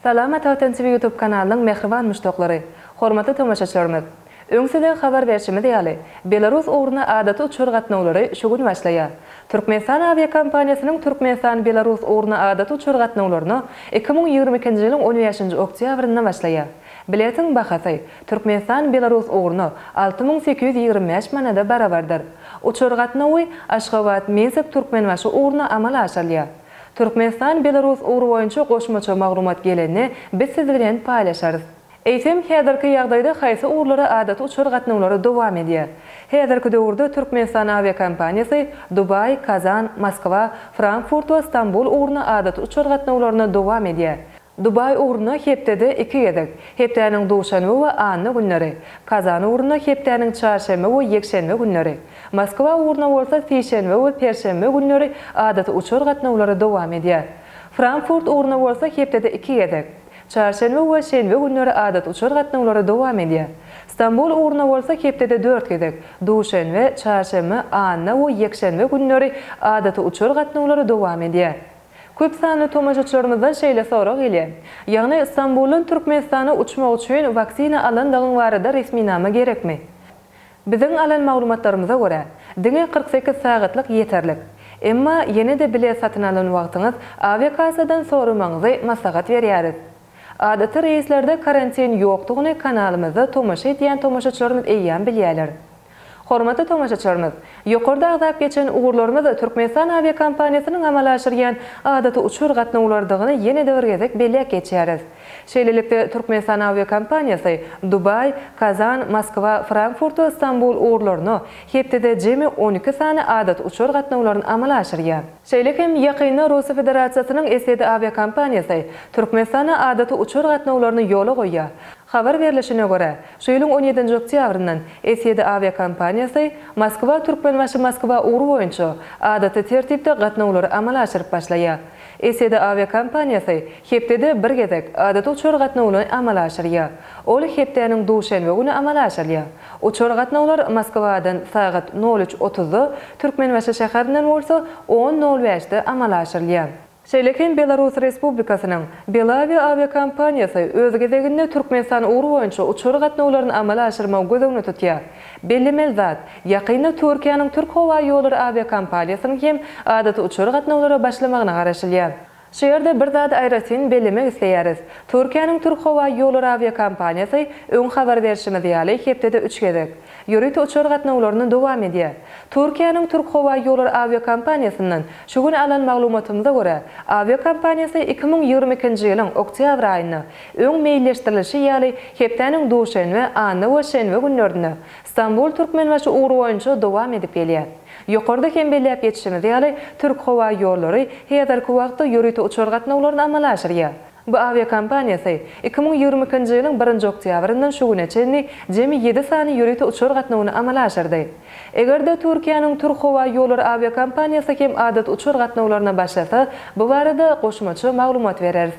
Salam Atavatan TV YouTube kanalynyň mähriban muşdaklary! Hormatly tomaşaçylarymyz! Öň size habar berşimiz ýaly, Belarus ugruna adaty uçar gatnawlary şu gün başlaýar. Türkmenistan awiakompaniýasynyň Türkmenistan-Belarus ugruna adaty uçar gatnawlaryna 2022-nji ýylyň on bäşinji oktýabrynda başlaýar. Biletiň bahasy Türkmenistan-Belarus ugruna 6825 manada barabardyr. Uçar gatnawy Aşgabat-Minsk-Türkmenbaşy ugruna amala aşyrylýar. Türkmenistan-Belarus ugry boýunça goşmaça maglumat gelende biz siz bilen paýlaşarys. Eýsem, häzirki ýagdaýda haýsy ugurlara adaty uçar gatnawlary dowam edýär? Häzirki döwürde Türkmenistan awiakompaniýasy Dubaý, Kazan, Moskwa, Frankfurt we Stambul ugruna adaty uçar gatnawlaryny dowam edýär. Dubaý ugruna hepdede iki gezek, hepdäniň duşenbe we anna günleri, Kazan ugruna hepdäniň çarşenbe we ýekşenbe günleri, Moskwa ugruna bolsa sişenbe we perşenbe günleri adaty uçar gatnawlary dowam edýär. Frankfurt ugruna bolsa hepdede iki gezek, çarşenbe we şenbe günleri adaty uçar gatnawlary dowam edýär. Stambul ugruna bolsa hepdede dört gezek, duşenbe, çarşenbe, anna we ýekşenbe günleri adaty uçar gatnawlary dowam edýär. Köp sanly tomaşaçylarymyzdan şeýle sorag gelýär. Ýagny Stambuldan Türkmenistana uçmak üçin waksina alandygyň barada resminama gerekmi? Biziň alan maglumatlarymyza görä, diňe 48 sagatlyk ýeterlik. Emma ýene-de bilet satyn alan wagtyňyz awiakassadan soramagyňyzy maslahat berýäris. Adaty reýslerde karantin ýokdugyny kanalymyzda tomaşa edýän tomaşaçylarymyz eýýäm bilýärler. Hormatly tomaşaçylarymyz! Ýokarda agzap geçen ugurlarymyz Türkmenistan awiakompaniýasynyň amala aşyrýan adaty uçar gatnawlarydygyny ýene-de bir gezek belläp geçýäris. Şeýlelikde, Türkmenistan awiakompaniýasy Dubaý, Kazan, Moskwa, Frankfurt we Stambul ugurlaryna hepdede jemi 12 sany adaty uçar gatnawlaryny amala aşyrýar. Şeýle hem ýakynda Russiýa Federasiýasynyň S-7 awiakompaniýasy Türkmenistana adaty uçar gatnawlaryny ýola goýýar. Habar berlişine görä, şu ýylyň on ýedinji oktýabryndan S-ýedi awiakompaniýasy Moskwa-Türkmenbaşy-Moskwa ugry boýunça adaty tertipde gatnawlary amala aşyryp başlaýar. S-ýedi awiakompaniýasy hepdede bir gezek adaty uçar gatnawyny amala aşyrýar. Ol hepdäniň duşenbe güni amala aşyrylýar. Uçar gatnawlar Moskwadan sagat nol üç otuzda, Türkmenbaşy şäherinden bolsa on nol bäşde amala aşyrylýar. Şeýle hem Belarus Respublikasynyň Belawiýa awiakompaniýasy öz gezeginde Türkmenistan ugry boýunça uçar gatnawlaryny amala aşyrmagy göz öňünde tutýar. Bellemeli zat, ýakynda Türkiýäniň Türk howa ýollary awiakompaniýasynyň hem adaty uçar gatnawlara başlamagyna garaşylýar. Şu ýerde bir zady aýratyn bellemek isleýäris. Türkiýäniň Türk howa ýollary awiakompaniýasy öň habar berşimiz ýaly hepdede üç gezek, ýörite uçar gatnawlaryny dowam edýär. Türkiýäniň Türk howa ýollary awiakompaniýasyndan şu gün alan maglumatymyza görä, awiakompaniýasy 2022-nji ýylyň oktýabr aýynda, öň meýilleşdirilişi ýaly, hepdäniň duşenbe, anna we şenbe günlerinde Stambul-Türkmenbaşy ugry boýunça dowam edip gelýär. Ýokarda hem belläp geçişimiz ýaly, Türk howa ýollary häzirki wagtda ýörite uçar gatnawlaryny amala aşyrýar. Bu awiakompaniýasy 2022-nji ýylyň birinji oktýabryndan şu güne çenli jemi ýedi sany ýörite uçar gatnawyny amala aşyrdy. Eger-de Türkiýäniň Türk howa ýollary awiakompaniýasy hem adaty uçar gatnawlaryna başlasa, bu barada goşmaça maglumat bereris.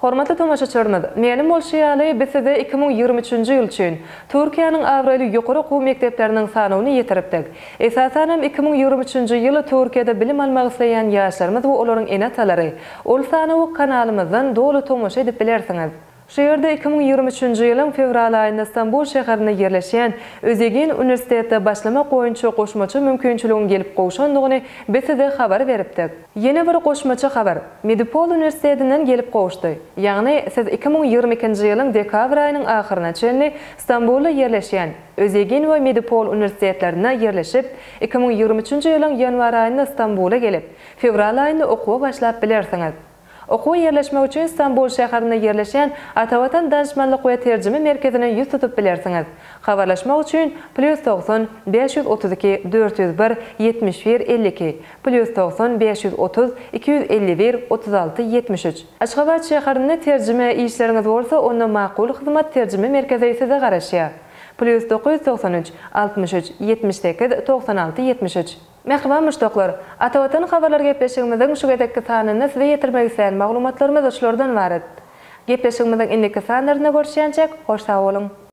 Hormatly tomaşaçylarymyz, mälim bolşy ýaly, biz size 2023-nji ýyl üçin Türkiýäniň abraýly ýokary okuw mekdepleriniň sanawyny ýetiripdik. Esasanam 2023-nji ýyl Türkiýede bilim almak isleýän ýaşlarymyz we olaryň ene-atalary ol sanawy kanalymyzdan doly tomaşa edip bilersiňiz. Şu ýerde 2023-nji ýylyň fewral aýynda Stambul şäherinde ýerleşýän Özegin uniwersitetde başlamak boýunça goşmaça mümkinçiligiň gelip gowşandygyny biz size habar beripdik. Ýene bir goşmaça habar Medipol uniwersitetinden gelip gowuşdy. Ýagny, siz 2022-nji ýylyň dekabr aýynyň ahyryna çenli Stambulda ýerleşýän Özegin we Medipol uniwersitetlerinde ýerleşip, 2023-nji ýylyň ýanwar aýynda Stambula gelip, fewral aýynda okuwa başlap bilersiňiz. Okuwa ýerleşmek üçin Stambul şäherinde ýerleşýän Atavatan danyşmanlyk we terjime merkezine ýüz tutup bilersiňiz. Habarlaşmak üçin, plýus 90, 532, 401, 71, 52, plýus 90, 530, 251, 36, 73. Aşgabat şäherinde terjime işleriňiz bolsa, onda Makul Hyzmat terjime merkezi size garaşýar. Plýus 993, 63, 78, 96, 73. Mähriban muşdaklar! Atavatan habarlar gepleşigimiziň şu gezekki sanynda size ýetirmek islän maglumatlarymyz şulardan ybarat. Gepleşigimiziň indiki sanlarynda görüşýänçäk, hoş sag boluň!